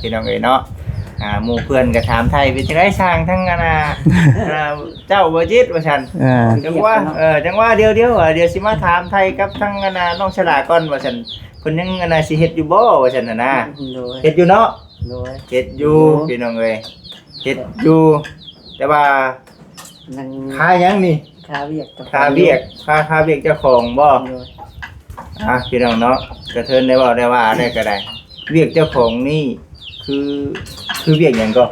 ພີ່ນ້ອງເອີຍເນາະ ອ່າ ໝູ່ເພື່ອນກໍຖາມໄຖ່ເປັນຈັ່ງໃດຊ່າງທັງອັນນ່າ ອ່າ ເຈົ້າບໍ່ຈິດວ່າຊັ້ນ ເອີ ຈັ່ງວ່າ ເອີ ຈັ່ງວ່າດຽວໆ ວ່າດຽວຊິມາຖາມໄຖ່ກັບທັງອັນນ່ານ້ອງສະຫຼາກ່ອນວ່າຊັ້ນ ເພິ່ນຍັງອັນນ່າຊິເຮັດຢູ່ບໍ່ວ່າຊັ້ນນະ ໂດຍ ເຮັດຢູ່ເນາະ ໂດຍ ເຮັດຢູ່ ຢູ່ ພີ່ນ້ອງເອີຍ ເຮັດຢູ່ ແຕ່ວ່າ ຍັງ ຄາຫຍັງນີ້? ຄາວຽກ ຄາວຽກ ຄາ ຄາວຽກເຈົ້າຂອງບໍ່? ໂດຍ ອ່ະ ພີ່ນ້ອງເນາະ ກະເທີນໄດ້ເວົ້າໄດ້ວ່າໄດ້ກໍໄດ້ ວຽກເຈົ້າຂອງນີ້ຄື ຄືວຽກຫຍັງກໍ?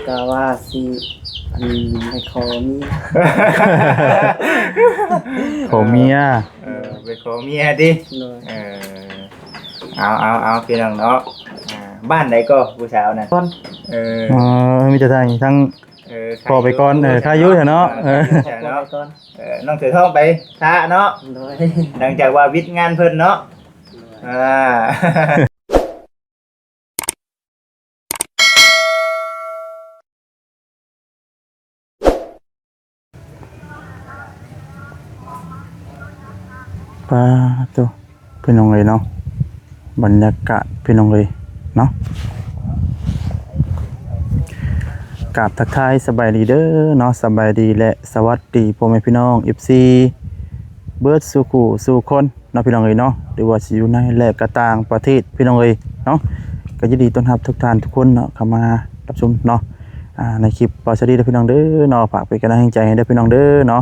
ກະວ່າຊິ ອັນ ໄປຂໍເມຍ ຂໍເມຍ ເອີ ໄປຂໍເມຍຕິ? ໂດຍ ເອີ ເອົາ ເອົາ ເອົາ ພີ່ນ້ອງເນາະ ອ່າ ບ້ານໃດກໍຜູ້ສາວນັ້ນ? ເອີ ອໍ ມີແຕ່ທາງ ທາງ ເອີ ຂໍໄປກ່ອນ ເອີ ຄາຢູ່ຊະເນາະ ເອີ ເອີ ນ້ອງເສືອທອງໄປຊະເນາະ ໂດຍ ຫຼັງຈາກວ່າວິດງານເພິ່ນເນາະ ໂດຍ ອ່າ ປາໂຕ ພີ່ນ້ອງເອີຍເນາະ ບັນຍາກາດພີ່ນ້ອງເອີຍເນາະ ກາບທັກທາຍສະບາຍດີເດີເນາະ ສະບາຍດີ ແລະ ສະຫວັດດີພໍ່ແມ່ພີ່ນ້ອງ ເອັຟຊີ ເບິດສູ່ຄູ່ສູ່ຄົນເນາະ ພີ່ນ້ອງເອີຍເນາະ ຫຼືວ່າຊິຢູ່ໃນ ແລະ ກະຕ່າງປະເທດ ພີ່ນ້ອງເອີຍເນາະ ກໍຍິນດີຕ້ອນຮັບທຸກທ່ານທຸກຄົນເນາະ ເຂົ້າມາຮັບຊົມເນາະ ອ່າ ໃນຄລິບບ່າວສາລີເດີພີ່ນ້ອງເດີເນາະ ຝາກເປັນກຳລັງແຮງໃຈໃຫ້ເດີພີ່ນ້ອງເດີເນາະ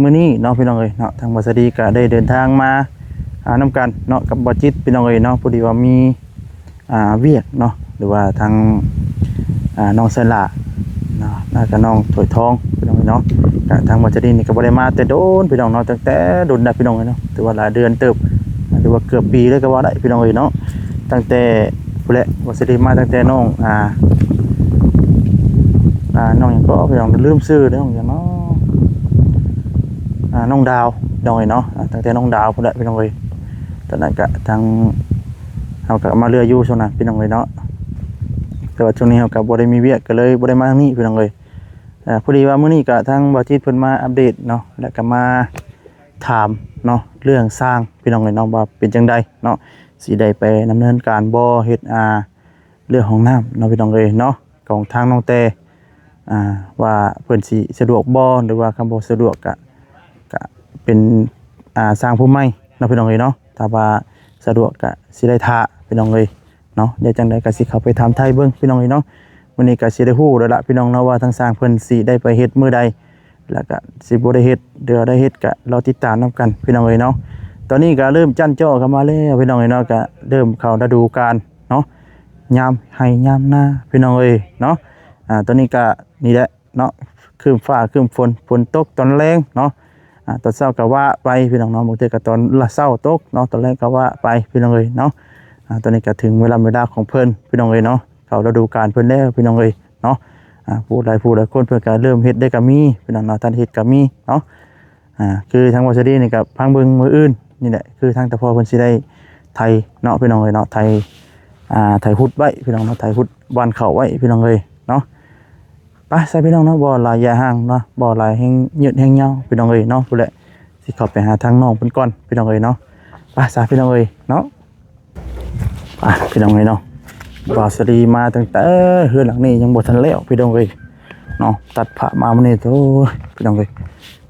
ມື້ນີ້ເນາະ ພີ່ນ້ອງເອີຍເນາະ ທາງບ່າວສາລີກໍໄດ້ເດີນທາງມາ ອ່າ ນຳກັນເນາະ ກັບບ່າວຈິດ ພີ່ນ້ອງເອີຍເນາະ ພໍດີວ່າມີ ອ່າ ວຽກເນາະ ຫຼືວ່າທາງ ອ່າ ນ້ອງສາລາເນາະ ແລ້ວກໍນ້ອງຖ້ວຍທອງ ພີ່ນ້ອງເອີຍເນາະ ກະທາງບ່າວສາລີນີ້ກໍບໍ່ໄດ້ມາແຕ່ດົນ ພີ່ນ້ອງເນາະ ຕັ້ງແຕ່ດົນແລ້ວ ພີ່ນ້ອງເອີຍເນາະ ຖືວ່າຫຼາຍເດືອນເຕີບ ຫຼືວ່າເກືອບປີເລີຍກໍວ່າໄດ້ ພີ່ນ້ອງເອີຍເນາະ ຕັ້ງແຕ່ພຸ້ນແຫຼະ ບ່າວສາລີມາຕັ້ງແຕ່ນ້ອງ ອ່າ ອ່າ ນ້ອງຫຍັງເກາະ ພີ່ນ້ອງ ລືມຊື່ ນ້ອງຫຍັງເນາະ ອ່າ ນ້ອງດາວ ພີ່ນ້ອງເອີຍເນາະ ອ່າ ຕັ້ງແຕ່ນ້ອງດາວພຸ້ນແຫຼະ ພີ່ນ້ອງເອີຍ ຕອນນັ້ນກະທາງ ເຮົາກະມາເຫຼືອຢູ່ຊ່ວງນັ້ນ ພີ່ນ້ອງເອີຍເນາະ ແຕ່ວ່າຊ່ວງນີ້ເຮົາກະບໍ່ໄດ້ມີວຽກ ກໍເລີຍບໍ່ໄດ້ມາທາງນີ້ ພີ່ນ້ອງເອີຍ ອ່າ ພໍດີວ່າມື້ນີ້ກະທາງບ່າວຈິດເພິ່ນມາອັບເດດເນາະ ແລ້ວກະມາຖາມເນາະ ເລື່ອງຊ່າງ ພີ່ນ້ອງເອີຍເນາະ ວ່າເປັນຈັ່ງໃດເນາະ ຊິໄດ້ໄປດຳເນີນການບໍ່ ເຮັດ ອ່າ ເລື່ອງຫ້ອງນ້ຳເນາະ ພີ່ນ້ອງເອີຍເນາະ ຂອງທາງນ້ອງແຕ່ ອ່າ ວ່າເພິ່ນຊິສະດວກບໍ່ ຫຼືວ່າຄັນບໍ່ສະດວກກະ ກະເປັນ ອ່າ ຊ່າງຜູ້ໃໝ່ເນາະ ພີ່ນ້ອງເອີຍເນາະ ຖ້າວ່າສະດວກກະຊິໄດ້ຖ້າ ພີ່ນ້ອງເອີຍເນາະ ດຽວຈັ່ງໃດກະຊິເຂົ້າໄປຖາມໄຖ່ເບິ່ງ ພີ່ນ້ອງເອີຍເນາະ ມື້ນີ້ກະຊິໄດ້ຮູ້ແລ້ວລະ ພີ່ນ້ອງເນາະ ວ່າທາງຊ່າງເພິ່ນຊິໄດ້ໄປເຮັດມື້ໃດ ແລ້ວກະຊິບໍ່ໄດ້ເຮັດ ຫຼືວ່າໄດ້ເຮັດກະລໍຕິດຕາມນຳກັນ ພີ່ນ້ອງເອີຍເນາະ ຕອນນີ້ກະເລີ່ມຈັ້ນຈໍ້ເຂົ້າມາແລ້ວ ພີ່ນ້ອງເອີຍເນາະ ກະເລີ່ມເຂົ້າລະດູການ ເນາະ ຍາມໄຮ່ຍາມນາ ພີ່ນ້ອງເອີຍເນາະ ອ່າ ຕອນນີ້ກະນີ້ແຫຼະເນາະ ຄຶ້ມຟ້າຄຶ້ມຝົນ ຝົນຕົກຕອນແລງເນາະ ອ່າ ຕອນເຊົ້າກະວ່າໄປ ພີ່ນ້ອງເນາະ ບາງເທື່ອກະຕອນເຊົ້າຕົກເນາະ ຕອນແລງກະວ່າໄປ ພີ່ນ້ອງເອີຍເນາະ ອ່າ ຕອນນີ້ກະເຖິງເວລາເວລາຂອງເພິ່ນ ພີ່ນ້ອງເອີຍເນາະ ເຂົ້າລະດູການເພິ່ນແລ້ວ ພີ່ນ້ອງເອີຍເນາະ ອ່າ ຜູ້ຫຼາຍຜູ້ຫຼາຍຄົນເພິ່ນກະເລີ່ມເຮັດໄດ້ກະມີ ພີ່ນ້ອງເນາະ ທັນເຮັດກະມີເນາະ ອ່າ ຄືທາງບ່າວສາລີນີ້ກໍພັງເບິ່ງມື້ອື່ນນີ້ແຫຼະ ຄືທາງຕາພໍ່ເພິ່ນຊິໄດ້ໄຖເນາະ ພີ່ນ້ອງເອີຍເນາະ ໄຖ ອ່າ ໄຖຫຸດໄວ້ ພີ່ນ້ອງເນາະ ໄຖຫຸດຫວ່ານເຂົ້າໄວ້ ພີ່ນ້ອງເອີຍເນາະ ໄປຊະ ພີ່ນ້ອງເນາະ ບໍ່ຫຼາຍຢ່າຫ່າງເນາະ ບໍ່ຫຼາຍແຮງຍືດແຮງຍາວ ພີ່ນ້ອງເອີຍເນາະ ພຸ້ນແຫຼະ ຊິເຂົ້າໄປຫາທາງນ້ອງເພິ່ນກ່ອນ ພີ່ນ້ອງເອີຍເນາະ ໄປຊະ ພີ່ນ້ອງເອີຍເນາະ. ອ່ະ ພີ່ນ້ອງເອີຍເນາະ ບ່າວສາລີມາຕັ້ງແຕ່ເຮືອນຫຼັງນີ້ຍັງບໍ່ທັນແລ້ວ ພີ່ນ້ອງເອີຍເນາະ ຕັດພາບມາມື້ນີ້ ໂອ້ຍ ພີ່ນ້ອງເອີຍ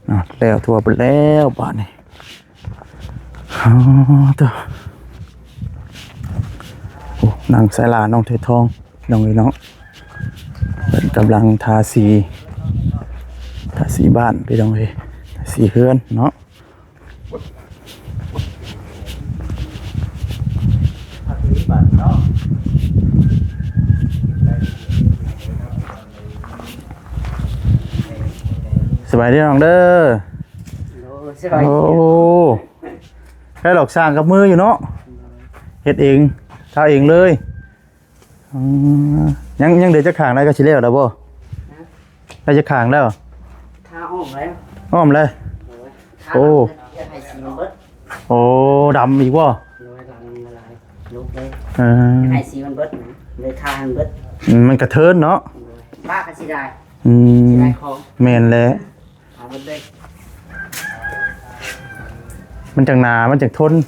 ເນາະ ແລ້ວ ຖືວ່າເປັນແລ້ວບາດນີ້ ອໍ ໂອ້ ນາງສາລາ ນ້ອງເທຍທອງ ພີ່ນ້ອງເອີຍເນາະ ເພິ່ນກຳລັງທາສີ ທາສີບ້ານ ພີ່ນ້ອງເອີຍ ທາສີເຮືອນເນາະ. ສະບາຍດີນ້ອງເດີ ໂອ້ ສະບາຍດີ ໂອ້ ໄດ້ດອກສ້າງກັບມືຢູ່ເນາະ ເຮັດເອງ ທາເອງເລີຍ. ອືມ ຍັງ ຍັງເຫຼືອຈັກຂ້າງໄດ້ ກໍຊິແລ້ວແລ້ວບໍ່? ຮະ? ໄດ້ຈັກຂ້າງແລ້ວ? ທາອ້ອມແລ້ວ ອ້ອມແລ້ວ ໂດຍ ໂອ້ ທາ ຢາກໃຫ້ສີມັນເບິດ ໂອ້ ດຳອີກບໍ່? ໂດຍ ດຳຫຼາຍ ລຸກເລີຍ ເອີ ຢາກໃຫ້ສີມັນເບິດນະ ເລີຍທາໃຫ້ມັນເບິດ ອືມ ມັນກະເທີນເນາະ ໂດຍ ປະກະຊິໄດ້ ອືມ ຊິໄດ້ຂອງ ແມ່ນແຫຼະ ທາເບິດເລີຍ ມັນຈັ່ງໜາ ມັນຈັ່ງທົນ ໂດຍ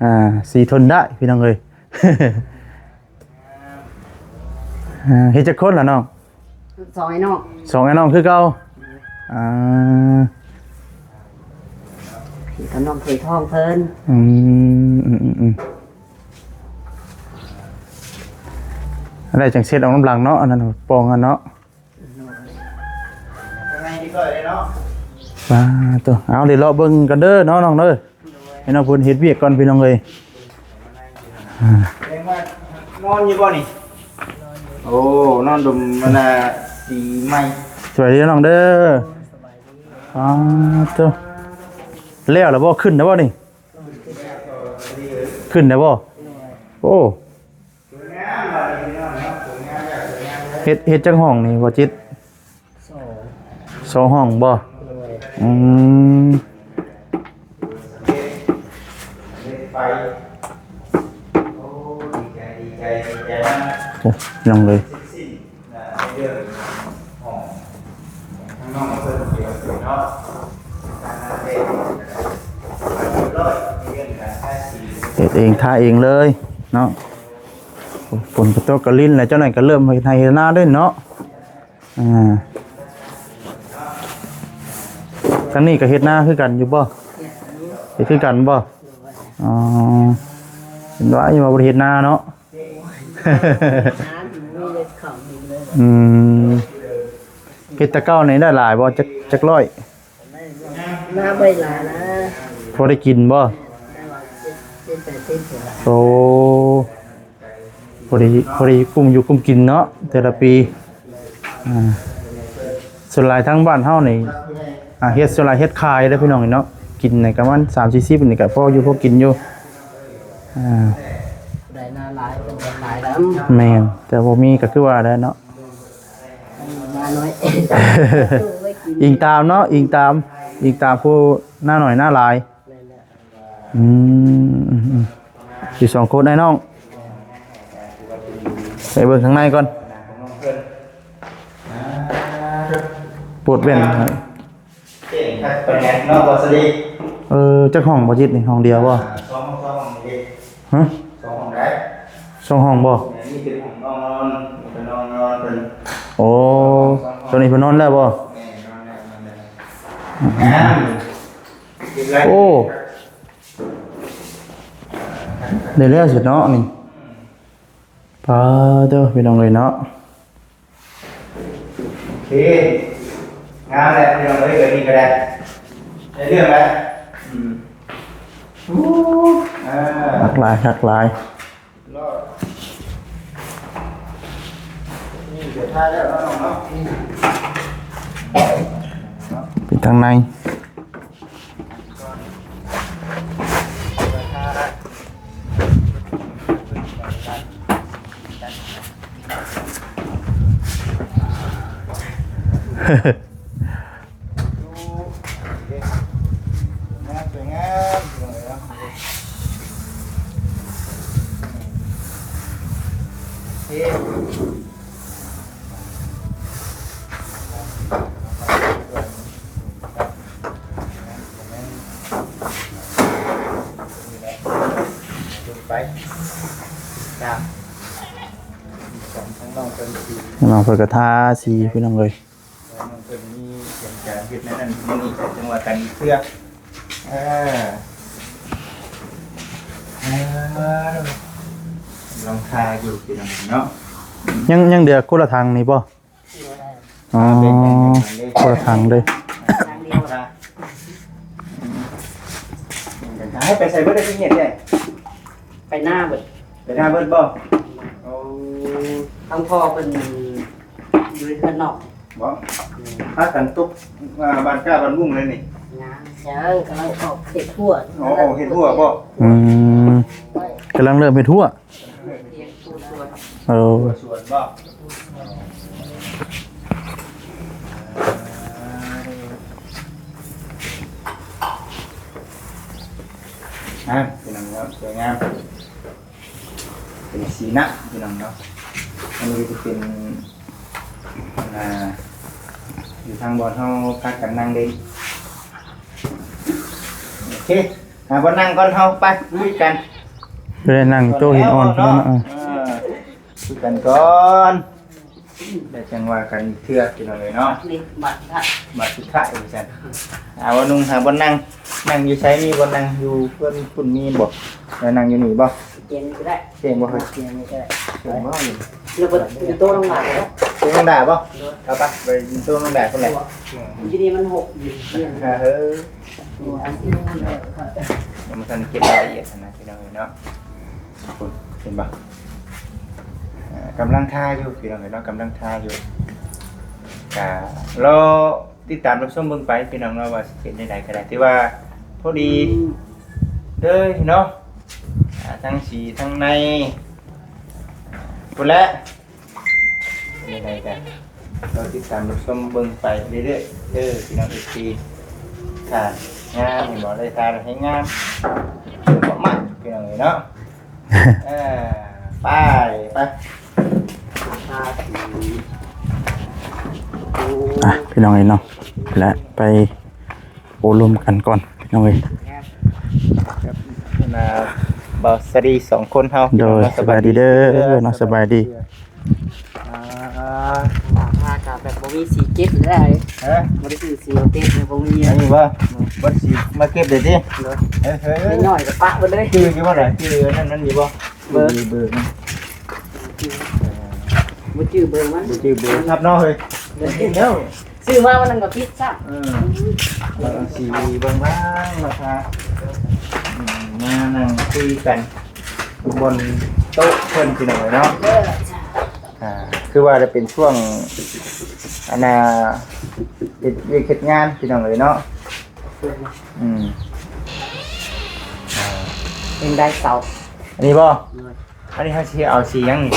ອ່າ ສີທົນໄດ້ ພີ່ນ້ອງເອີຍ. ອ່າ ອ່າ ເຮັດຈັກຄົນລະນ້ອງ? ສອງອ້າຍນ້ອງ ສອງອ້າຍນ້ອງຄືເກົ່າ. ອ່າ ພີ່ກັບນ້ອງເຂີຍທອງເພິ່ນ. ອືມ ອືມໆໆ ອັນໃດຈັ່ງເຊັດອອກນຳຫຼັງເນາະ ອັນນັ້ນປ່ອງຫັ້ນເນາະ. ວ່າໂຕ ເອົາ ດຽວເລາະເບິ່ງກັນເດີເນາະນ້ອງເດີ. ໃຫ້ນ້ອງເພິ່ນເຮັດວຽກກ່ອນພີ່ນ້ອງເອີຍ. ອ່າ ແສດງວ່ານອນຢູ່ບໍ່ນີ້? ໂອ້ ນອນດົມມັນນະ ສີໃໝ່. ສະບາຍດີນ້ອງເດີ. ອ່າ ໂຕ ແລ້ວລະບໍ່? ຂຶ້ນແລ້ວບໍ່ນີ້? ຂຶ້ນແລ້ວບໍ່? ໂອ້ ເຮັດ ເຮັດຈັກຫ້ອງນີ້ບໍ່ຈິດ? ສອງ ສອງຫ້ອງບໍ່? ໂດຍ. ອືມ ໂອ້ ຍັງເລີຍ ເຮັດເອງ ທາເອງເລີຍເນາະ. ຝົນກໍຕົກກໍລິນແລ້ວ ເຈົ້າໜ້ອຍກໍເລີ່ມເຮັດໄຮ່ເຮັດນາເດ້ເນາະ. ອ່າ ທາງນີ້ກໍເຮັດນາຄືກັນຢູ່ບໍ່? ເຮັດຄືກັນບໍ່? ອໍ ເຫັນວ່າຢູ່ວ່າບໍ່ໄດ້ເຮັດນາເນາະ. ອືມ ເຮັດແຕ່ເກົ່ານີ້ໄດ້ຫຼາຍບໍ່? ຈັກ ຈັກຮ້ອຍ? ນາບໍ່ຫຼາຍນະ. ພໍໄດ້ກິນບໍ່? ໂອ້ ພໍໄດ້ ພໍໄດ້ກຸ້ມຢູ່ກຸ້ມກິນເນາະ ແຕ່ລະປີ. ອ່າ ສ່ວນຫຼາຍທາງບ້ານເຮົານີ້ ອ່າ ເຮັດ ສ່ວນຫຼາຍເຮັດຂາຍເດ້ພີ່ນ້ອງເນາະ. ກິນນີ້ກະປະມານສາມສີ່ສິບນີ້ກະພໍຢູ່ພໍກິນຢູ່. ອ່າ ໄດ້ນາຫຼາຍເພິ່ນກໍຂາຍນຳ. ແມ່ນ ແຕ່ບໍ່ມີກໍຄືວ່າແຫຼະເນາະ. ນານ້ອຍ ອີງຕາມເນາະ ອີງຕາມ ອີງຕາມຜູ້ນາໜ້ອຍນາຫຼາຍ. ແມ່ນແຫຼະ. ອືມ ຢູ່ສອງຄົນອ້າຍນ້ອງ. ໄປເບິ່ງຂ້າງໃນກ່ອນ ປົດແວ່ນ. ເກັ່ງຄັກປານໃດເນາະ ບໍ່ສະດີ. ເອີ ຈັກຫ້ອງບໍ່ຈິດນີ້? ຫ້ອງດຽວບໍ່? ສອງຫ້ອງ ສອງຫ້ອງນີ້ເດ້. ຮະ? ສອງຫ້ອງໄດ້. ສອງຫ້ອງບໍ່? ແມ່ນ ມີເປັນຫ້ອງນອນ ເປັນຫ້ອງນອນເພິ່ນ. ໂອ້ ສອງຫ້ອງ ຕົວນີ້ເພິ່ນນອນແລ້ວບໍ່? ແມ່ນ ນອນແລ້ວ ນອນແລ້ວ. ອືມ ງາມ. ໂອ້ ໄດ້ແລ້ວຊິເນາະນີ້. ປາໂຕ ພີ່ນ້ອງເອີຍເນາະ. ໂອເຄ ງາມແລ້ວພີ່ນ້ອງເອີຍ ແບບນີ້ກໍໄດ້ ໄດ້ເລື່ອງແລ້ວ. ອືມ ໂອ້ ອ່າ ຄັກຫຼາຍ ຄັກຫຼາຍ. ນີ້ເດີ ຖ້າແລ້ວເນາະ ນ້ອງເນາະ. ອືມ ເປັນທາງໃນ. ໄປ ຕາມ ນ້ອງເພິ່ນກໍທາສີພີ່ນ້ອງເອີຍ. ນ້ອງເພິ່ນມີການເຮັດແນວນັ້ນແນວນີ້ ຈັ່ງວ່າກັນເທື່ອ. ເອີ ເອີ ກຳລັງທາຢູ່ພີ່ນ້ອງເນາະ. ຍັງ ຍັງເຫຼືອຄົນລະຖັງນີ້ບໍ່? ອໍ ຄົນລະຖັງເລີຍ. ໃຫ້ໄປໃສ່ເບິດໄດ້ ຊິເຮັດໄດ້ ໄປນາເບິດ. ໄປນາເບິດບໍ່? ໂອ້ ທາງພໍ່ເພິ່ນຢູ່ເຮືອນນອກບໍ່? ອືມ ພາກັນຕົກ ອ່າ ບ້ານກ້າບ້ານບຸ້ງເລີຍນີ້. ຍັງ ຍັງ ກຳລັງອອກເຮັດຮົ້ວ. ອໍ ເຮັດຮົ້ວບໍ່? ອືມ ກຳລັງເລີ່ມເຮັດຮົ້ວ. ເອີ ສວນບໍ່? ອ່າ ພີ່ນ້ອງເນາະ ສວຍງາມ ເປັນສີນະ ພີ່ນ້ອງເນາະ. ອັນນີ້ຈະເປັນ ອ່າ ຢູ່ທາງບ່ອນເຮົາພາກັນນັ່ງເຫຼັ້ນ. ໂອເຄ ຫາບ່ອນນັ່ງກ່ອນ ເຮົາໄປຄຸຍກັນ. ໄປນັ່ງໂຕະຫີນອ່ອນ ເອີ ຄຸຍກັນກ່ອນ. ແລ້ວຈັ່ງວ່າກັນອີກເທື່ອ ພີ່ນ້ອງເອີຍເນາະ. ນີ້ບັດສຸດທ້າຍ ບັດສຸດທ້າຍວ່າຊັ້ນ. ອາ ວ່ານຸ່ງຫາບ່ອນນັ່ງ ນັ່ງຢູ່ໃສ? ມີບ່ອນນັ່ງຢູ່ເຮືອນພຸ້ນມີບໍ່? ແລ້ວນັ່ງຢູ່ນີ້ບໍ່? ກຽງນີ້ກໍໄດ້ ກຽງບໍ່? ກຽງນີ້ກໍໄດ້ ກຽງບໍ່? ຢູ່ໂຕະນ້ອງດາກໍໄດ້ ໂຕະນ້ອງດາບໍ່? ໂດຍ ເອົາໄປ ໄປຢູ່ໂຕະນ້ອງດາພຸ້ນແຫຼະ. ຢູ່ນີ້ມັນຫົກຢູ່ ເອີ ຍັງບໍ່ທັນເກັບລາຍລະອຽດຫັ້ນນະ ພີ່ນ້ອງເອີຍເນາະ. ເຫັນບໍ່? ເອີ ກຳລັງທາຢູ່ ພີ່ນ້ອງເອີຍເນາະ ກຳລັງທາຢູ່. ກະລໍຕິດຕາມຮັບຊົມເບິ່ງໄປ ພີ່ນ້ອງເນາະ ວ່າຊິເປັນຈັ່ງໃດກໍໄດ້ ຖືວ່າພໍດີເລີຍເນາະ. ອາ ທັງສີທັງໃນພຸ້ນແຫຼະ. ຍັງໃດກໍລໍຕິດຕາມຮັບຊົມເບິ່ງໄປເລື້ອຍໆເດີ ພີ່ນ້ອງເອັຟຊີ. ຖ້າງາມ ເຫັນບໍ່ ໄດ້ທ່າແລ້ວແຮງງາມ ເຫັນບໍ່ ມັກ ພີ່ນ້ອງເອີຍເນາະ. ເອີ ໄປ ໄປ ອ່ະ ພີ່ນ້ອງເອີຍເນາະ ແລະ ໄປໂອ້ລົມກັນກ່ອນ ພີ່ນ້ອງເອີຍ. ກັບ ອັນນ່າ ບ່າວສາລີສອງຄົນເຮົາ ໂດຍ ພີ່ນ້ອງເນາະ. ສະບາຍດີເດີເນາະ ສະບາຍດີ. ອ່າ ມາກະແບບບໍ່ມີສີເກັບເລີຍ. ຮະ? ບໍ່ໄດ້ຊື້ສີເກັບເລີຍ ບໍ່ມີ. ອັນນີ້ບໍ່? ອືມ ບໍ່ໄດ້ຊິມາເກັບເລີຍຕິ? ໂດຍ ເອີ ເອີ ນ້ອຍໆກໍປະເບິດເລີຍ. ຈື່ຢູ່ບໍ່ລະ? ຈື່ອັນນັ້ນ ນັ້ນຢູ່ບໍ່? ເບີ ເບີມັນ ບໍ່ຈື່ເບີມັນ ບໍ່ຈື່ເບີ ທັບເນາະເຮີ້ຍ. ໂດຍ ຊື້ມາມື້ນັ້ນກໍຜິດຊ້ຳ. ເອີ ເບິ່ງສີບາງໆ ລາຄາ. ອືມ ມານັ່ງຄຸຍກັນ ຢູ່ບ່ອນໂຕະເພິ່ນ ພີ່ນ້ອງເອີຍເນາະ. ເອີ ອ່າ ຄືວ່າໄດ້ເປັນຊ່ວງ ອັນນ່າ ເຮັດວຽກເຮັດງານ ພີ່ນ້ອງເອີຍເນາະ. ອືມ ອ່າ ເປັນໄດ້ເສົາ ອັນນີ້ບໍ່? ໂດຍ ອັນນີ້ເຮົາຊິເອົາສີຫຍັງນີ້?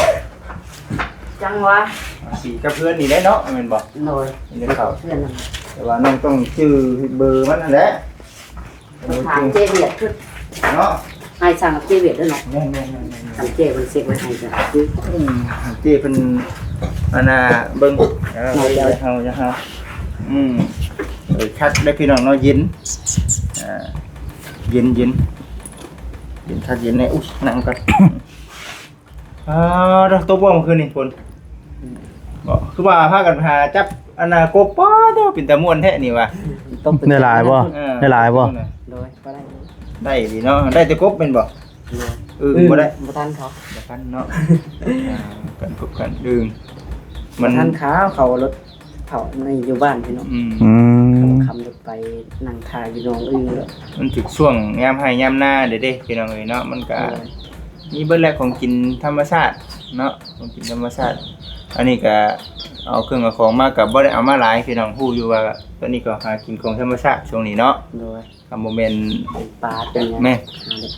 ຈັ່ງຫວະ ເອົາສີກັບເພື່ອນນີ້ແຫຼະເນາະ ແມ່ນບໍ່? ໂດຍ ນີ້ເຂົ້າ ເພື່ອນນັ້ນ ແຕ່ວ່ານ້ອງຕ້ອງຈື່ເບີມັນຫັ້ນແຫຼະ. ຖາມເຈ້ວຽດພຸ້ນເນາະ ໃຫ້ສັ່ງເຈ້ວຽດເດີເນາະ. ແມ່ນໆໆໆ ຖາມເຈ້ເພິ່ນເຊັກໄວ້ໃຫ້ ອືມ ເຈ້ເພິ່ນ ອັນນ່າ ເບິ່ງ ເອີ ເຮົາ ເຮົາ ເຮົາ ອືມ ເອີ ຄັກເດີພີ່ນ້ອງເນາະ ເຢັນ ອ່າ ເຢັນ ເຢັນ ເຢັນຄັກເຢັນແນ່. ອຸ້ຍ ນັ່ງກ່ອນ. ອ່າ ຕົກບໍ່ມື້ຄືນນີ້ຝົນ? ບໍ່ ຄືວ່າພາກັນຫາຈັບອັນນ່າກົບ. ປ້າໂທ້ ເປັນຕາມ່ວນແທ້ນີ້ວ່າ. ຕົກ ໄດ້ຫຼາຍບໍ່? ເອີ ໄດ້ຫຼາຍບໍ່? ໂດຍ ກໍໄດ້ຢູ່ ໄດ້ຢູ່ເນາະ. ໄດ້ແຕ່ກົບແມ່ນບໍ່? ໂດຍ ອືມ ບໍ່ໄດ້ ບໍ່ທັນເຂົາ ບໍ່ທັນເນາະ. ອ່າ ກັນພົບກັນອຶ່ງ ມັນບໍ່ທັນເຂົາ ເຂົາລົດ ເຂົາໃນຢູ່ບ້ານພີ່ນ້ອງ. ອືມ ອືມ ຄ່ຳໆ ລົດໄປນັ່ງຖ້າຢູ່ໜອງອຶ່ງ. ມັນຖືກຊ່ວງຍາມໄຮ່ຍາມນາເດ້ ເດ້ ພີ່ນ້ອງເອີຍເນາະ. ມັນກະ ໂດຍ ມີເບິດແຫຼະ ຂອງກິນທຳມະຊາດເນາະ ຂອງກິນທຳມະຊາດ. ອັນນີ້ກະເອົາເຄື່ອງເອົາຂອງມາ ກະບໍ່ໄດ້ເອົາມາຫຼາຍ ພີ່ນ້ອງຮູ້ຢູ່ວ່າ ຕອນນີ້ກໍຫາກິນຂອງທຳມະຊາດຊ່ວງນີ້ເນາະ. ໂດຍ ຄັນບໍ່ແມ່ນ ເປັນປາເປັນຫຍັງ ແມ່ນ ຫາເດ້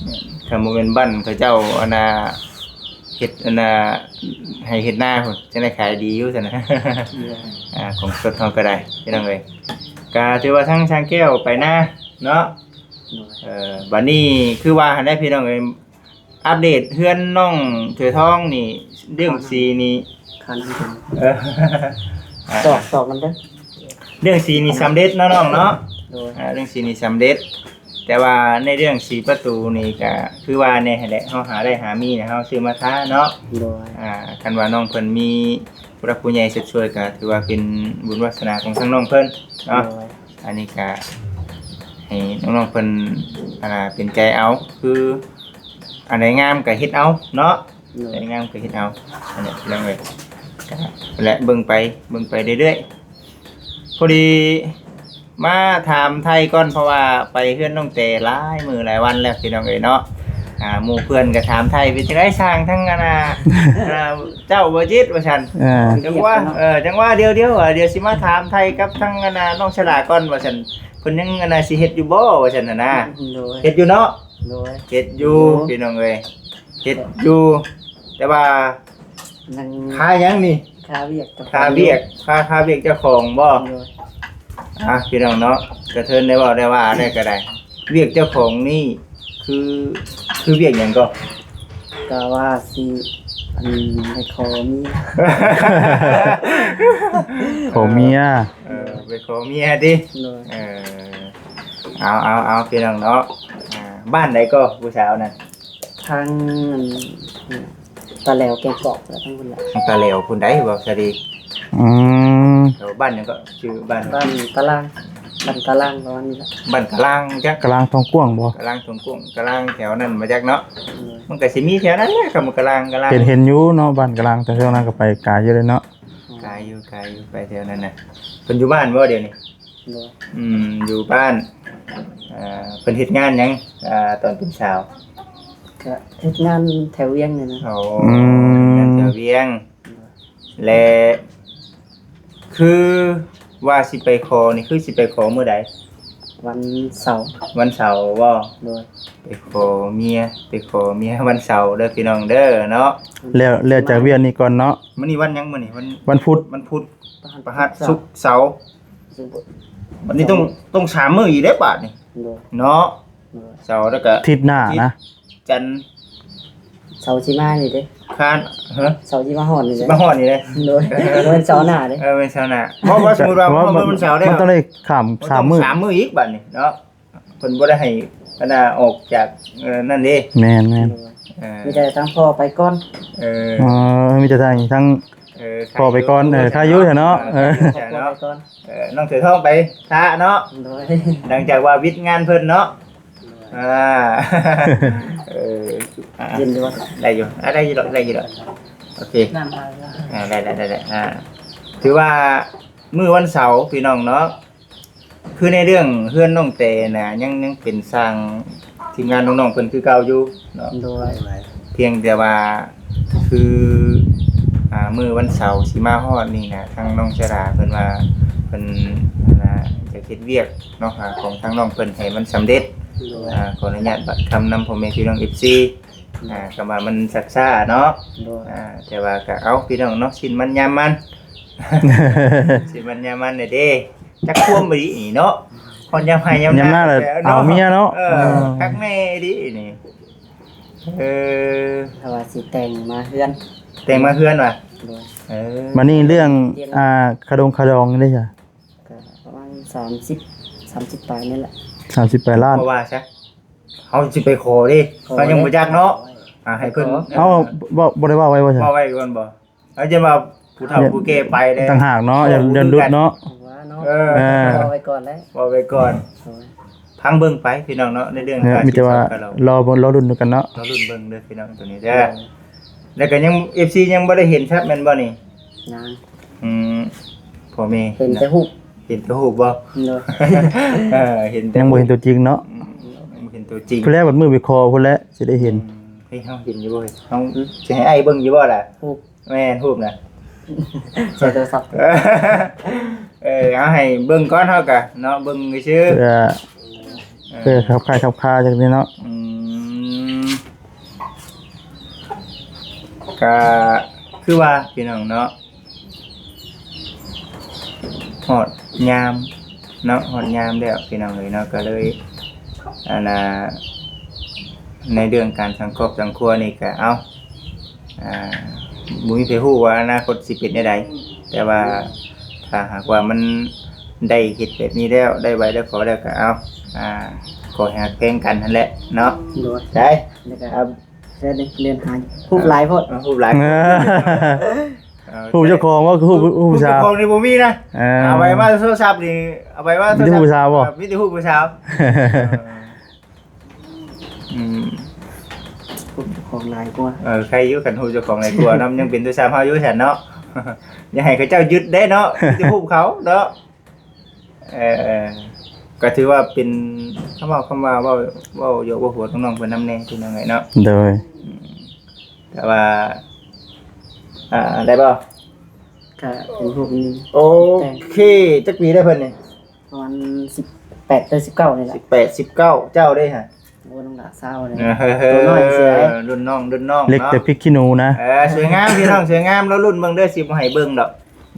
ແມ່ນ ຄັນບໍ່ແມ່ນບ້ານເຂົາເຈົ້າ ອັນນ່າ ເຮັດ ອັນນ່າ ໄຮ່ເຮັດນາພຸ້ນ ຈັ່ງໄດ້ຂາຍດີຢູ່ຊັ້ນນະ. ໂດຍ ອ່າ ຂອງສົດເຮົາກໍໄດ້ ພີ່ນ້ອງເອີຍ. ກະຖືວ່າທັງຊ່າງແກ້ວໄປນາເນາະ. ໂດຍ ເອີ ບັດນີ້ຄືວ່າຫັ້ນແຫຼະ ພີ່ນ້ອງເອີຍ. ອັບເດດເຮືອນນ້ອງເສືອທອງນີ້ ເລື່ອງສີນີ້ ຄັນ ເອີ ຕອກ ຕອກນຳເດີ. ເລື່ອງສີນີ້ສຳເລັດເນາະນ້ອງເນາະ. ໂດຍ ອ່າ ເລື່ອງສີນີ້ສຳເລັດ ແຕ່ວ່າໃນເລື່ອງສີປະຕູນີ້ກະຄືວ່າແນ່ຫັ້ນແຫຼະ ເຮົາຫາໄດ້ຫາມີນະ ເຮົາຊື້ມາທາເນາະ. ໂດຍ ອ່າ ຄັນວ່ານ້ອງເພິ່ນມີຜູ້ຫຼັກຜູ້ໃຫຍ່ຊົດຊ່ວຍ ກະຖືວ່າເປັນບຸນວາສະໜາຂອງທາງນ້ອງເພິ່ນເນາະ. ໂດຍ ອັນນີ້ກະໃຫ້ນ້ອງໆເພິ່ນ ອັນນ່າ ເປັນໃຈເອົາ ຄືອັນໃດງາມກະເຮັດເອົາເນາະ. ໂດຍ ອັນໃດງາມກະເຮັດເອົາ ອັນນີ້ພີ່ນ້ອງເອີຍ. ກະ ແລະ ເບິ່ງໄປ ເບິ່ງໄປເລື້ອຍໆ. ພໍດີມາຖາມໄຖ່ກ່ອນ ເພາະວ່າໄປເຮືອນນ້ອງແຕຫຼາຍມື້ຫຼາຍວັນແລ້ວ ພີ່ນ້ອງເອີຍເນາະ. ອ່າ ໝູ່ເພື່ອນກໍຖາມໄຖ່ ເປັນຈັ່ງໃດຊ່າງທາງອັນນ່າ ອ່າ ເຈົ້າບໍ່ຈິດວ່າຊັ້ນ. ເອີ ຈັ່ງວ່າ ເອີ ຈັ່ງວ່າດຽວໆ ດຽວຊິມາຖາມໄຖ່ກັບທາງອັນນ່າ ນ້ອງສະຫຼາກ່ອນວ່າຊັ້ນ ເພິ່ນຍັງອັນນ່າ ຊິເຮັດຢູ່ບໍ່ວ່າຊັ້ນຫັ້ນນະ. ໂດຍ ເຮັດຢູ່ເນາະ. ໂດຍ ເຮັດຢູ່ ເຮັດຢູ່ ພີ່ນ້ອງເອີຍ ເຮັດຢູ່ ແຕ່ວ່າຍັງຄາຫຍັງນີ້? ຄາວຽກ ຄາວຽກ ຄາ ຄາວຽກເຈົ້າຂອງບໍ່? ໂດຍ ອ່ະ ພີ່ນ້ອງເນາະ ກະເທີນໄດ້ເວົ້າໄດ້ວ່າໄດ້ກະໄດ້ ວຽກເຈົ້າຂອງນີ້ຄື ຄືວຽກຫຍັງກໍ? ກະວ່າຊິ ອັນ ໄປຂໍເມຍ ຂໍເມຍ. ເອີ ໄປຂໍເມຍຕິ? ໂດຍ ເອີ ເອົາ ເອົາ ເອົາ ພີ່ນ້ອງເນາະ. ອ່າ ບ້ານໃດກໍຜູ້ສາວນັ້ນ? ທາງ ອັນ ຕາແຫຼວ ແກ້ງກອກ ແລ້ວທັງພຸ້ນແຫຼະ ທາງຕາແຫຼວພຸ້ນໃດ ເວົ້າຊະດີ. ອືມ ແຖວບ້ານຫຍັງເກາະ? ຊື່ບ້ານ ບ້ານຕາລາງ ບ້ານຕາລາງ ປະມານນີ້ແຫຼະ ບ້ານກະລາງຈັກ ກະລາງທອງກວ້າງບໍ່? ກະລາງທອງກວ້າງ ກະລາງແຖວນັ້ນບໍ່ຈັກເນາະ. ເອີ ມັນກະຊິມີແຖວນັ້ນແຫຼະ ຄຳວ່າກະລາງ ກະລາງ ເຫັນ ເຫັນຢູ່ເນາະ ບ້ານກະລາງ ແຕ່ແຖວນັ້ນກະໄປໄກຢູ່ເດ້ເນາະ. ເອີ ໄກຢູ່ ໄກຢູ່ ໄປແຖວນັ້ນນະ. ເພິ່ນຢູ່ບ້ານບໍ່ດຽວນີ້? ໂດຍ ອືມ ຢູ່ບ້ານ. ເອີ ເພິ່ນເຮັດງານຫຍັງ ອາ ຕອນເປັນສາວ? ກະເຮັດງານແຖວວຽງນີ້ນະ. ໂອ້ ອືມ ເຮັດງານແຖວວຽງ. ໂດຍ ແລະ ຄືວ່າຊິໄປຂໍນີ້ ຄືຊິໄປຂໍມື້ໃດ? ວັນເສົາ. ວັນເສົາບໍ່? ໂດຍ ໄປຂໍເມຍ ໄປຂໍເມຍວັນເສົາເດີພີ່ນ້ອງເດີເນາະ. ແລ້ວ ແລ້ວຈາກວຽກນີ້ກ່ອນເນາະ. ມື້ນີ້ວັນຫຍັງ? ມື້ນີ້ວັນ ວັນພຸດ ວັນພຸດ ພະຫັດ ພະຫັດ ສຸກ ເສົາ ບາດນີ້ຕ້ອງ ຕ້ອງສາມມື້ອີກເດ້ບາດນີ້. ໂດຍ ເນາະ. ໂດຍ ເສົາ ແລ້ວກະທິດໜ້ານະ ຈັນ ເສົາຊິມານີ້ເດ້ ຄານ ຮະ ເສົາຊິມາຮອດນີ້ເດ້ ຊິມາຮອດນີ້ເດ້. ໂດຍ ບໍ່ແມ່ນເສົາໜ້າເດ້. ເອີ ແມ່ນເສົາໜ້າ ເພາະວ່າສົມມຸດວ່າ ເພາະວ່າມື້ວັນເສົາເດ້ ມັນຕ້ອງໄດ້ຂ້າມສາມມື້ ສາມມື້ອີກບາດນີ້ເນາະ. ເພິ່ນບໍ່ໄດ້ໃຫ້ອັນນ່າອອກຈາກ ເອີ ນັ້ນເດ້. ແມ່ນໆ ໂດຍ ເອີ ມີແຕ່ທາງພໍ່ໄປກ່ອນ. ເອີ ອໍ ມີແຕ່ທາງ ທາງ ເອີ ພໍ່ໄປກ່ອນ. ເອີ ຄາຢູ່ຊະເນາະ. ເອີ ຄາຢູ່ຊະເນາະ ພໍ່ໄປກ່ອນ. ເອີ ນ້ອງເສືອທອງໄປຖ້າເນາະ. ໂດຍ ຫຼັງຈາກວ່າວິດງານເພິ່ນເນາະ. ໂດຍ ອ່າ ເອີ ອ່າ ເຢັນຢູ່ບໍ່? ໄດ້ຢູ່ ອ່າ ໄດ້ຢູ່ດອກ ໄດ້ຢູ່ດອກ. ໂອເຄ ນ້ຳອາຍແລ້ວ. ອ່າ ໄດ້ ໄດ້ ໄດ້ ໄດ້. ອ່າ ຖືວ່າມື້ວັນເສົາພີ່ນ້ອງເນາະ ຄືໃນເລື່ອງເຮືອນນ້ອງແຕນະ ຍັງ ຍັງເປັນຊ່າງທີມງານນ້ອງໆເພິ່ນຄືເກົ່າຢູ່ເນາະ. ໂດຍ ພຽງແຕ່ວ່າຄື ອ່າ ມື້ວັນເສົາຊິມາຮອດນີ້ນະ ທາງນ້ອງຊາດາເພິ່ນວ່າເພິ່ນ ອ່າ ຢາກເຮັດວຽກເນາະ ອ່າ ຂອງທາງນ້ອງເພິ່ນໃຫ້ມັນສຳເລັດ. ໂດຍ ອ່າ ຂໍອະນຸຍາດບາດຄຳນຳພໍ່ແມ່ພີ່ນ້ອງເອັຟຊີ ອ່າ ຄຳວ່າມັນຊັກຊ້າເນາະ. ໂດຍ ອ່າ ແຕ່ວ່າກະເອົາພີ່ນ້ອງເນາະ ຊິນມັນຍາມມັນ ຊິນມັນຍາມມັນແດ່ເດ້. ຈັກຄວາມອີ່ຫຼີນີ້ເນາະ ຮອດຍາມໄຮ່ຍາມນາ ຍາມນາແລ້ວເອົາເມຍເນາະ. ເອີ ເອີ ຄັກແນ່ອີ່ຫຼີນີ້. ເອີ ຖ້າວ່າຊິແຕ່ງມາເຮືອນ ແຕ່ງມາເຮືອນວ່າ. ໂດຍ ເອີ ບາດນີ້ເລື່ອງ ເລື່ອງ ອ່າ ຄາດົງຄາດອງເດ້ຊະ? ກໍປະມານສາມສິບ ສາມສິບປາຍນີ້ແຫຼະ ສາມສິບປາຍລ້ານ. ເພາະວ່າຊະ ເຮົາຊິໄປຂໍເດ້ ຂໍ ເຮົາຍັງບໍ່ຈັກເນາະ. ອ່າ ໃຫ້ເພິ່ນ ເອົາ ບໍ່ ບໍ່ໄດ້ເວົ້າໄວ້ບໍ່ຊະ? ເວົ້າໄວ້ກ່ອນບໍ່? ເອົາ ຢ່າວ່າຜູ້ເຖົ້າຜູ້ແກ່ໄປເດ້ ຕ່າງຫາກເນາະ ຢ້ານ ຢ້ານຫຼຸດເນາະ. ເອີ ເວົ້າໄວ້ກ່ອນແຫຼະ ເວົ້າໄວ້ກ່ອນ. ໂດຍ ຟັງເບິ່ງໄປພີ່ນ້ອງເນາະ ໃນເລື່ອງ ມີແຕ່ວ່າລໍເບິ່ງ ລໍລຸ້ນນຳກັນເນາະ ລໍລຸ້ນເບິ່ງເດີພີ່ນ້ອງໂຕນີ້ເດີ. ໂດຍ ແລ້ວກໍຍັງ ເອັຟຊີ ຍັງບໍ່ໄດ້ເຫັນຊັດແມ່ນບໍ່ນີ້? ຍັງ. ອືມ ພໍ່ແມ່ ເຫັນແຕ່ຮູບ ເຫັນແຕ່ຮູບບໍ່? ໂດຍ ເອີ ເຫັນແຕ່ ຍັງບໍ່ເຫັນຕົວຈິງເນາະ. ອືມ ຍັງບໍ່ເຫັນຕົວຈິງ ພຸ້ນແຫຼະ ບັດມື້ໄປຂໍພຸ້ນແຫຼະ ຊິໄດ້ເຫັນ. ອືມ ເຮີ້ຍ ເຮົາເຫັນຢູ່ບໍ່ເຮີ້ຍ? ເຮົາ ອືມ ຊິໃຫ້ອ້າຍເບິ່ງຢູ່ບໍ່ລະ? ຮູບ ແມ່ນ ຮູບນະ ໃສ່ໂທລະສັບ. ເອີ ເຮົາໃຫ້ເບິ່ງກ່ອນ ເຮົາກະເນາະ ເບິ່ງຊື່ໆ ເພື່ອ ເອີ ເພື່ອຂັບຄ່າຍຂັບຄາຈັ່ງຊີ້ເນາະ. ອືມ ກະຄືວ່າພີ່ນ້ອງເນາະ ຮອດຍາມເນາະ ຮອດຍາມແລ້ວພີ່ນ້ອງເອີຍເນາະ ກໍເລີຍ ອັນນ່າ ໃນເລື່ອງການສັງຄອບສັງຄົວນີ້ກໍ ເອົາ ອ່າ ບໍ່ມີໃຜຮູ້ວ່າອະນາຄົດຊິເປັນແນວໃດ ແຕ່ວ່າຖ້າຫາກວ່າມັນໄດ້ເຮັດແບບນີ້ແລ້ວ ໄດ້ໄຫວ້ໄດ້ຂໍແລ້ວກໍເອົາ ອ່າ ຂໍໃຫ້ຮັກແພງກັນຫັ້ນແຫຼະເນາະ. ໂດຍ ໄດ້ ແລ້ວກໍ ອ່າ ເດີນ ເດີນຫາຮູບຫຼາຍໂພດ ເອີ ຮູບຫຼາຍ ເອີ ເອີ ຮູບເຈົ້າຂອງບໍ່? ຄືຮູບ ຮູບຜູ້ສາວ ເຈົ້າຂອງນີ້ບໍ່ມີນະ. ເອີ ເອົາໄວ້ມາໂທລະສັບນີ້ ເອົາໄວ້ມາໂທລະສັບ ມີແຕ່ຜູ້ສາວບໍ່? ເອີ ມີແຕ່ຮູບຜູ້ສາວ. ເອີ ອືມ ຮູບເຈົ້າຂອງຫຼາຍກວ່າ. ເອີ ໃຄຢູ່ ຄັນຮູບເຈົ້າຂອງຫຼາຍກວ່ານຳ ຍັງເປັນໂທລະສັບເຮົາຢູ່ຊັ້ນເນາະ. ຢ່າໃຫ້ເຂົາເຈົ້າຍຶດເດ້ເນາະ ມີແຕ່ຮູບເຂົາເນາະ. ເອີ ກໍຖືວ່າເປັນຄຳເວົ້າ ຄຳວ່າ ເວົ້າ ເວົ້າຢອກເວົ້າຫົວນ້ອງໆເພິ່ນນຳແດ່ ພີ່ນ້ອງເອີຍເນາະ. ໂດຍ ອືມ ແຕ່ວ່າ ອ່າ ໄດ້ບໍ່? ກະເປັນຮູບນີ້. ໂອເຄ ຈັກປີໄດ້ເພິ່ນນີ້? ປະມານສິບແປດ ຫຼື ສິບເກົ້ານີ້ແຫຼະ. ສິບແປດ ສິບເກົ້າ ເຈົ້າເດ້ຫະ? ໂອ້ ນ້ອງຫຼ້າຊາວເລີຍ ເອີ ໂຕນ້ອຍເສຍ ເອີ ລຸ້ນນ້ອງ ລຸ້ນນ້ອງ ເລັກແຕ່ພິກຂີ້ໜູນະ. ເອີ ສວຍງາມພີ່ນ້ອງ ສວຍງາມ ລໍລຸ້ນເບິ່ງເດີ ຊິບໍ່ໃຫ້ເບິ່ງດອກ.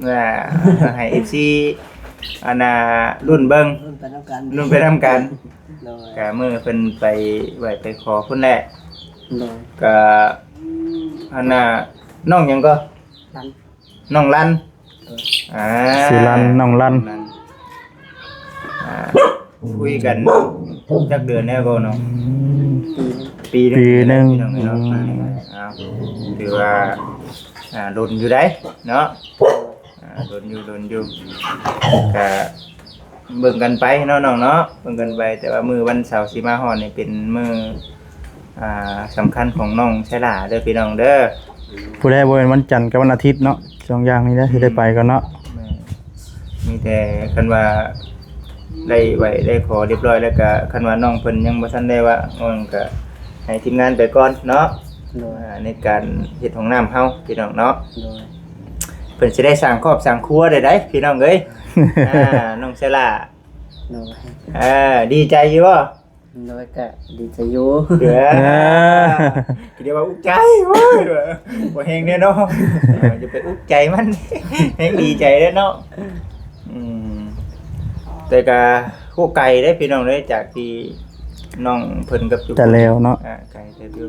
ອ່າ ໃຫ້ເອັຟຊີ ອັນນ່າ ລຸ້ນເບິ່ງ ລຸ້ນໄປນຳກັນ ລຸ້ນໄປນຳກັນ. ໂດຍ ກະມື້ເພິ່ນໄປໄຫວ້ໄປຂໍພຸ້ນແຫຼະ. ໂດຍ ກະ ອັນນ່າ ນ້ອງຫຍັງກໍ? ລັນ ນ້ອງລັນ. ໂດຍ ອ່າ ຊື່ລັນ ນ້ອງລັນ ນ້ອງລັນ. ອ່າ ຄຸຍກັນຈັກເດືອນແລ້ວກໍນ້ອງ? ປີ ປີໜຶ່ງ ປີໜຶ່ງ ພີ່ນ້ອງເອີຍເນາະ. ອືມ ເອົາ ຖືວ່າ ອ່າ ດົນຢູ່ໃດເນາະ. ອ່າ ດົນຢູ່ ດົນຢູ່ ກະເບິ່ງກັນໄປເນາະນ້ອງເນາະ ເບິ່ງກັນໄປ. ແຕ່ວ່າມື້ວັນເສົາຊິມາຮອດນີ້ເປັນມື້ ອ່າ ສຳຄັນຂອງນ້ອງໄຊລາເດີພີ່ນ້ອງເດີ. ຜູ້ໃດບໍ່ແມ່ນວັນຈັນກັບວັນອາທິດເນາະ ສອງຢ່າງນີ້ແຫຼະ ອືມ ທີ່ໄດ້ໄປກັນເນາະ. ແມ່ນ ມີແຕ່ຄັນວ່າໄດ້ໄຫວ້ໄດ້ຂໍຮຽບຮ້ອຍແລ້ວກະ ຄັນວ່ານ້ອງເພິ່ນຍັງບໍ່ທັນໄດ້ວ່າງ ນ້ອງກະໃຫ້ທີມງານໄປກ່ອນເນາະ. ໂດຍ ອ່າ ໃນການເຮັດຫ້ອງນ້ຳເຮົາພີ່ນ້ອງເນາະ. ໂດຍ ເພິ່ນຊິໄດ້ສ້າງຄອບສ້າງຄົວໄດ້ໃດ໋ພີ່ນ້ອງເອີຍ. ອ່າ ນ້ອງໄຊລາ ໂດຍ ເອີ ດີໃຈຢູ່ບໍ່? ໂດຍ ກະດີໃຈຢູ່. ເອີ ເອີ ຄິດໄດ້ວ່າອຸກໃຈ ໂອ້ຍ ບໍ່ແຮງແນ່ເນາະ. ເອີ ຢ່າໄປອຸກໃຈມັນ ແຮງດີໃຈເດ້ເນາະ. ອືມ ແຕ່ກະໂຄໄກເດ້ພີ່ນ້ອງເດ້ ຈາກທີ່ນ້ອງເພິ່ນກັບຈຸ ຈະແລ້ວເນາະ. ອ່າ ໄກເຕີບຢູ່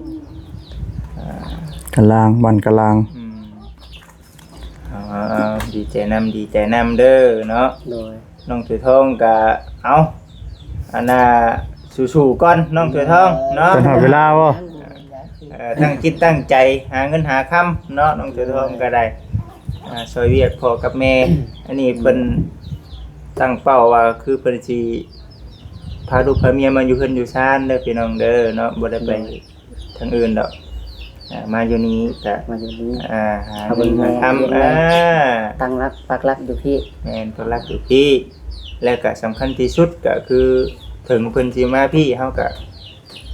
ອ່າ ກະລາງ ບ້ານກະລາງ. ອືມ ເອົາ ເອົາ ເອົາ ດີໃຈນຳ ດີໃຈນຳເດີເນາະ. ໂດຍ ນ້ອງເສືອທອງກະ ເອົາ ອັນນ່າ ສູ້ໆກ່ອນ ນ້ອງເສືອທອງເນາະ. ຈົນຮອດເວລາບໍ່? ເອີ ຕັ້ງຈິດຕັ້ງໃຈຫາເງິນຫາຄຳເນາະ ນ້ອງເສືອທອງກະໄດ້ ອ່າ ຊ່ອຍວຽກພໍ່ກັບແມ່. ອັນນີ້ເພິ່ນຕັ້ງເປົ້າວ່າ ຄືເພິ່ນຊິພາລູກພາເມຍມາຢູ່ເຮືອນຢູ່ຊານເດີພີ່ນ້ອງເດີເນາະ ບໍ່ໄດ້ໄປ ໂດຍ ທາງອື່ນດອກ. ອ່າ ມາຢູ່ນີ້ກະ ມາຢູ່ນີ້ ອ່າ ຫາເງິນຫາຄຳ ອ່າ ຕັ້ງຫຼັກປັກຫຼັກຢູ່ພີ້. ແມ່ນ ປັກຫຼັກຢູ່ພີ້ ແລ້ວກະສຳຄັນທີ່ສຸດກະຄື ເຖິງເພິ່ນຊິມາພີ້ ເຮົາກະ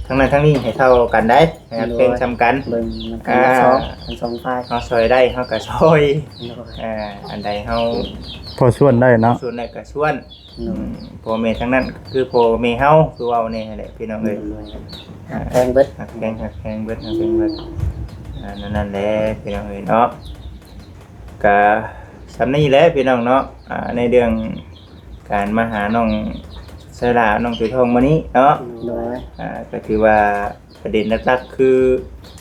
ທັງນັ້ນທັງນີ້ໃຫ້ເທົ່າກັນໄດ໋ ໃຫ້ຮັກແພງສ່ຳກັນ. ເບິ່ງນຳກັນ ອ່າ ທັງສອງ ທັງສອງຝ່າຍ ເຮົາຊ່ອຍໄດ້ເຮົາກະຊ່ອຍ. ໂດຍ ອ່າ ອັນໃດເຮົາພໍຊ່ວນໄດ້ເນາະ ຊ່ວນໄດ້ກະຊ່ວນ. ໂດຍ ອືມ ພໍ່ແມ່ທັງນັ້ນຄືພໍ່ແມ່ເຮົາ ຄືເວົ້າແນ່ຫັ້ນແຫຼະພີ່ນ້ອງເອີຍ. ໂດຍ ຮັກແພງເບິດ ຮັກແພງ ຮັກແພງເບິດ ຮັກແພງເບິດ. ອ່າ ນັ້ນແຫຼະພີ່ນ້ອງເອີຍເນາະ ກະສ່ຳນີ້ແຫຼະພີ່ນ້ອງເນາະ. ອ່າ ໃນເລື່ອງການມາຫານ້ອງໄຊລາ ນ້ອງເສືອທອງມື້ນີ້ເນາະ. ໂດຍ ອ່າ ກະຖືວ່າປະເດັນຫຼັກໆຄື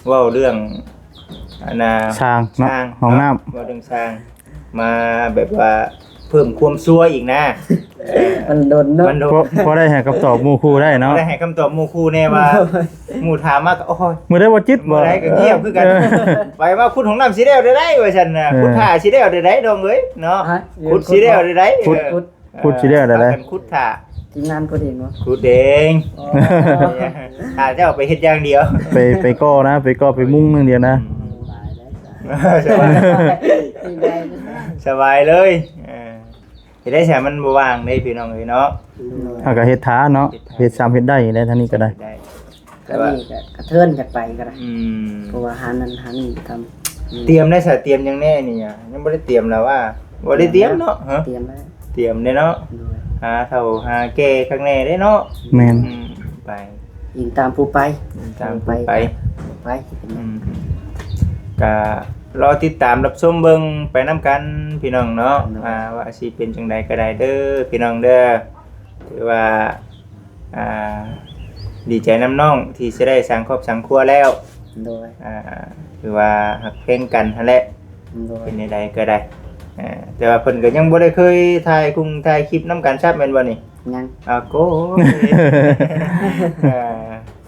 ເວົ້າເລື່ອງ ອັນນ່າ ສ້າງເນາະ ສ້າງ ຫ້ອງນ້ຳ ເວົ້າເລື່ອງສ້າງ ມາແບບວ່າເພີ່ມຄວາມຊົ່ວອີກນະ. ມັນດົນເນາະ ມັນດົນ ພໍ ພໍໄດ້ໃຫ້ຄຳຕອບໝູ່ຄູ່ໄດ້ເນາະ ພໍໄດ້ໃຫ້ຄຳຕອບໝູ່ຄູ່ແນ່ວ່າ ໝູ່ຖາມມາກໍ ໂອ້ຍ ມື້ໃດບໍ່ຈິດບໍ່ ມື້ໃດກໍງຽບຄືກັນ. ໄປມາຂຸດຫ້ອງນ້ຳຊິແລ້ວໄດ້ໃດ ວ່າຊັ້ນນະ. ເອີ ຂຸດຖ້າຊິແລ້ວໄດ້ໃດ ນ້ອງເອີຍເນາະ ຂຸດຊິແລ້ວໄດ້ໃດ ຂຸດ ເອີ ຂຸດຊິແລ້ວໄດ້ໃດ ພາກັນຂຸດຖ້າ ທີມງານຂຸດເອງບໍ່? ຂຸດເອງ. ອໍ ຖ້າເຈົ້າໄປເຮັດຢ່າງດຽວ ໄປ ໄປກໍ່ນະ ໄປກໍ່ໄປມຸງຢ່າງດຽວນະ. ອືມ ສະບາຍເລີຍ ສະບາຍເລີຍ. ເອີ ເຮັດໄດ້ຊະ ມັນບໍ່ວ່າງເດ້ພີ່ນ້ອງເອີຍເນາະ. ໂດຍ ເຮົາກໍເຮັດຖ້າເນາະ ເຮັດຖ້າ ເຮັດຊ້ຳເຮັດໄດ້ແຫຼະ ທາງນີ້ກໍໄດ້ ເຮັດໄດ້. ແຕ່ວ່າ ອັນນີ້ກໍກະເທີນກັນໄປກໍໄດ້. ອືມ ເພາະວ່າຫານັ້ນຫານີ້ກໍທຳ. ຕຽມໄດ້ຊະ ຕຽມຫຍັງແນ່ນີ້? ຍັງບໍ່ໄດ້ຕຽມລະວ່າ ບໍ່ໄດ້ຕຽມເນາະ. ຮະ ຕຽມແລ້ວ ຕຽມເດ້ເນາະ. ໂດຍ ຫາເຖົ້າຫາແກ່ຄັກແນ່ເດ້ເນາະ. ແມ່ນ ອືມ ໄປ ອີງຕາມຜູ້ໄປ ອີງຕາມຜູ້ໄປ ໄປ ໄປ. ອືມ ກະລໍຕິດຕາມຮັບຊົມເບິ່ງໄປນຳກັນພີ່ນ້ອງເນາະ. ໂດຍ ອ່າ ວ່າຊິເປັນຈັ່ງໃດກໍໄດ້ເດີພີ່ນ້ອງເດີ. ຖືວ່າ ອ່າ ດີໃຈນຳນ້ອງທີ່ຊິໄດ້ສ້າງຄອບສ້າງຄົວແລ້ວ. ໂດຍ ອ່າ ຖືວ່າຮັກແພງກັນຫັ້ນແຫຼະ. ໂດຍ ເປັນແນວໃດກໍໄດ້. ອ່າ ແຕ່ວ່າເພິ່ນກໍຍັງບໍ່ໄດ້ເຄີຍຖ່າຍກຸງຖ່າຍຄລິບນຳກັນຊ້ຳແມ່ນບໍ່ນີ້? ຍັງ. ອາໂກ ອ່າ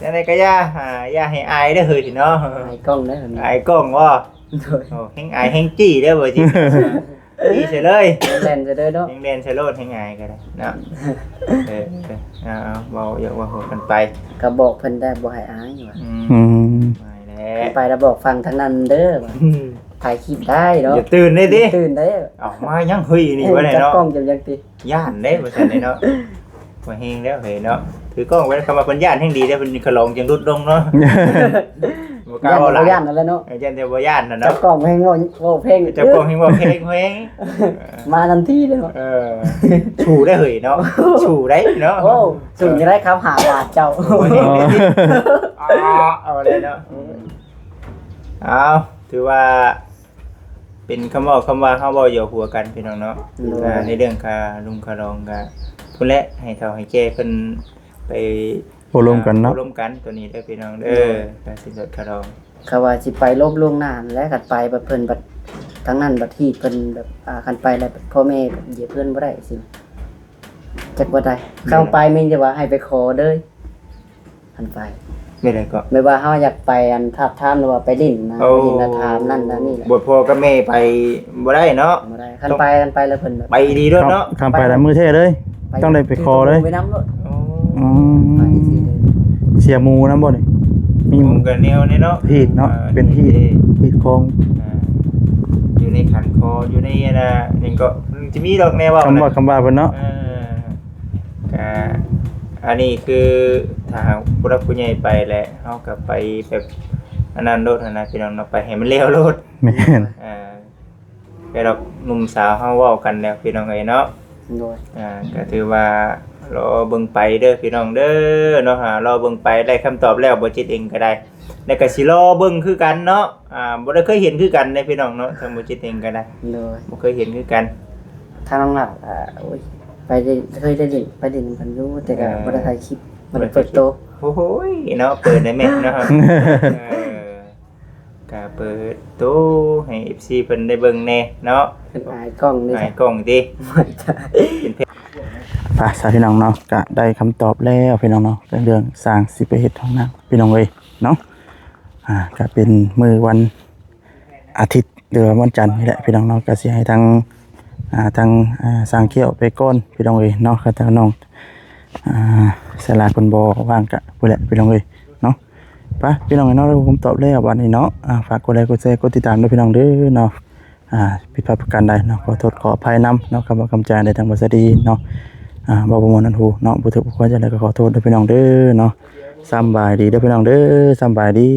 ຈັ່ງໃດກໍຢ່າ ອ່າ ຢ່າໃຫ້ອາຍເດີເຮີ້ຍເນາະ. ອາຍກ້ອງເດີ ອາຍກ້ອງບໍ່? ໂດຍ ໂອ້ ແຮງອາຍແຮງຈີ້ເດີ ບໍ່ຈີ້ ຈີ້ໃສ່ເລີຍ ແລ່ນໃສ່ເລີຍເນາະ. ແຮງແລ່ນໃສ່ໂລດ ແຮງອາຍກໍໄດ້ເນາະ. ເອີ ເອີ ເອົາໆ ເວົ້າຢອກເວົ້າຫົວກັນໄປ ກໍບອກເພິ່ນໄດ້ບໍ່ໃຫ້ອາຍວ່າ. ອືມ ອືມ ອາຍແລ້ວ ໄປແລ້ວບອກຝັ່ງທາງນັ້ນເດີວ່າ ອືມ ຖ່າຍຄລິບໄດ້ເນາະ. ຢ່າຕື່ນເດ້ຕິ ຢ່າຕື່ນເດ້. ເອົາ ມາຫຍັງເຮີ້ຍນີ້ ເອີ ວ່າແນ່ເນາະ ຈັບກ້ອງຈັບຫຍັງຕິ. ຢ້ານເດ້ ວ່າຊັ້ນເດ້ເນາະ. ວ່າແຮງແລ້ວເຮີ້ຍເນາະ ຖືກ້ອງໄວ້ ຄຳວ່າເພິ່ນຢ້ານແຮງດີເດ້ ເພິ່ນຂະຫຼອງຈັ່ງຫຼຸດລົງເນາະ. ບໍ່ກ້າເວົ້າຫຼາຍ ຢ້ານແຕ່ບໍ່ຢ້ານນັ້ນແຫຼະເນາະ. ເອີ ຢ້ານແຕ່ບໍ່ຢ້ານຫັ້ນນະ. ຈັບກ້ອງແຮງເວົ້າ ເວົ້າແພງ ຈັບກ້ອງແຮງເວົ້າແພງ ເອີ ມາທັນທີເດ້ເນາະ. ເອີ ສູ້ໄດ້ເຮີ້ຍເນາະ ສູ້ໄດ້ເນາະ. ໂອ້ ສູ້ຈັ່ງໃດ ຄຳຫ້າບາດເຈົ້າ. ໂອ້ຍ ອໍ ເອົາເລີຍເນາະ. ເອົາ ຖືວ່າ ເປັນຄຳເວົ້າຄຳວ່າເຮົາເວົ້າຢອກຫົວກັນພີ່ນ້ອງເນາະ. ໂດຍ ອ່າ ໃນເລື່ອງຄ່າລຸງຄ່າດອງກະພຸ້ນແຫຼະ ໃຫ້ເຖົ້າໃຫ້ແກ່ເພິ່ນໄປໂອ້ລົມກັນເນາະ ໂອ້ລົມກັນໂຕນີ້ເດີພີ່ນ້ອງເດີ. ໂດຍ ຄ່າສິນສົດຄ່າດອງ ເຂົາວ່າຊິໄປລົມລ່ວງໜ້າຫັ້ນແຫຼະ ຄັນໄປບັດເພິ່ນບັດທາງນັ້ນບັດຮີດເພິ່ນແບບ ອ່າ ຄັນໄປແລ້ວພໍ່ແມ່ແບບຢຽບເຮືອນບໍ່ໄດ້ຊີ້ນະ ຈັກວ່າໃດ. ແມ່ນ ເຂົ້າໄປມີແຕ່ວ່າໃຫ້ໄປຂໍເດີ. ຄັນໄປ ແບບໃດກໍ ແບບວ່າເຮົາຢາກໄປອັນທາບທາມ ຫຼືວ່າໄປຫຼິ້ນນະ ໂອ້ ໄປຫຼິ້ນນະ ຖາມນັ້ນນະນີ້ແຫຼະ ບໍ່ພໍ່ກັບແມ່ໄປບໍ່ໄດ້ເນາະ ບໍ່ໄດ້ ຄັນໄປ ຄັນໄປແລ້ວເພິ່ນແບບ ໄປດີໂລດເນາະ ຄັນໄປແລ້ວມືເທເລີຍ ໄປ ຕ້ອງໄດ້ໄປຂໍເລີຍ ໄປນຳໂລດ ໂອ້ ອືມ ໄປທີ່ເລີຍ ເສຍໝູນຳບໍ່ນີ້ ມີໝູກໍແນວນີ້ເນາະ ຮີດເນາະ ເປັນຮີດ ຮີດຂອງ ອ່າ ຢູ່ໃນຂັນຄໍ ຢູ່ໃນອັນນ່າ ຫຍັງກໍ ມັນຈະມີດອກແນວເວົ້າ ຄຳວ່າ ນະ ຄຳວ່າເພິ່ນເນາະ ເອີ ກະ ອັນນີ້ຄືຖ້າຫາກຜູ້ຫຼັກຜູ້ໃຫຍ່ໄປແຫຼະ ເຮົາກໍໄປແບບອັນນັ້ນໂລດຫັ້ນນະພີ່ນ້ອງເນາະ ໄປໃຫ້ມັນແລ້ວໂລດ ແມ່ນ ອ່າ ແຕ່ດອກໜຸ່ມສາວເຮົາເວົ້າກັນແລ້ວພີ່ນ້ອງເອີຍເນາະ ໂດຍ ອ່າ ກໍຖືວ່າລໍເບິ່ງໄປເດີພີ່ນ້ອງເດີເນາະ ອ່າ ລໍເບິ່ງໄປ ໄດ້ຄຳຕອບແລ້ວ ບໍ່ຈິດເອງກໍໄດ້ ແລ້ວກໍຊິລໍເບິ່ງຄືກັນເນາະ ອ່າ ບໍ່ໄດ້ເຄີຍເຫັນຄືກັນເດ້ພີ່ນ້ອງເນາະ ທາງບໍ່ຈິດເອງກໍໄດ້ ໂດຍ ບໍ່ເຄີຍເຫັນຄືກັນ ທາງນ້ອງລັດ ອ່າ ໂອ້ຍ ໄປໄດ້ ເຄີຍໄດ້ຫຼິ້ນ ໄປຫຼິ້ນນຳເພິ່ນຢູ່ ແຕ່ກໍ ເອີ ບໍ່ໄດ້ຖ່າຍຄລິບ ບໍ່ໄດ້ເປີດໂຕ ໂອ້ໂຫຍເນາະ ເປີດໄດ້ແມ່ນເນາະ ເອີ ກໍເປີດໂຕໃຫ້ເອັຟຊີເພິ່ນໄດ້ເບິ່ງແດ່ເນາະ ເພິ່ນອາຍກ້ອງເດ້ ອາຍກ້ອງຕິ ໄປຊະພີ່ນ້ອງເນາະ ກໍໄດ້ຄຳຕອບແລ້ວພີ່ນ້ອງເນາະ ເລື່ອງຊ່າງຊິໄປເຮັດຫ້ອງນ້ຳພີ່ນ້ອງເອີຍເນາະ ອ່າ ກໍເປັນມື້ວັນອາທິດ ຫຼືວ່າວັນຈັນນີ້ແຫຼະພີ່ນ້ອງເນາະ ກໍຊິໃຫ້ທາງ ອ່າ ທາງ ອ່າ ຊ່າງກ້ຽວໄປກ່ອນພີ່ນ້ອງເອີຍເນາະ ຄັນທາງນ້ອງ ອ່າ ສາລາເພິ່ນບໍ່ວ່າງກະພຸ້ນແຫຼະພີ່ນ້ອງເອີຍເນາະ ໄປພີ່ນ້ອງເອີຍເນາະ ໄດ້ຄຳຕອບແລ້ວບັດນີ້ເນາະ ອ່າ ຝາກກົດໄລກົດແຊກົດຕິດຕາມເດີພີ່ນ້ອງເດີເນາະ ອ່າ ຜິດພາດປະການໃດເນາະ ຂໍໂທດຂໍອະໄພນຳເນາະ ຄຳວ່າຄຳຈາໃດທາງບໍ່ສະດີເນາະ ອ່າ ເວົ້າບໍ່ມ່ວນຫນວກຫູເນາະ ບໍ່ຖືກບໍ່ຄວນຈັ່ງໃດກໍຂໍໂທດເດີພີ່ນ້ອງເດີເນາະ ສຳບາຍດີເດີພີ່ນ້ອງເດີ ສຳບາຍດີ.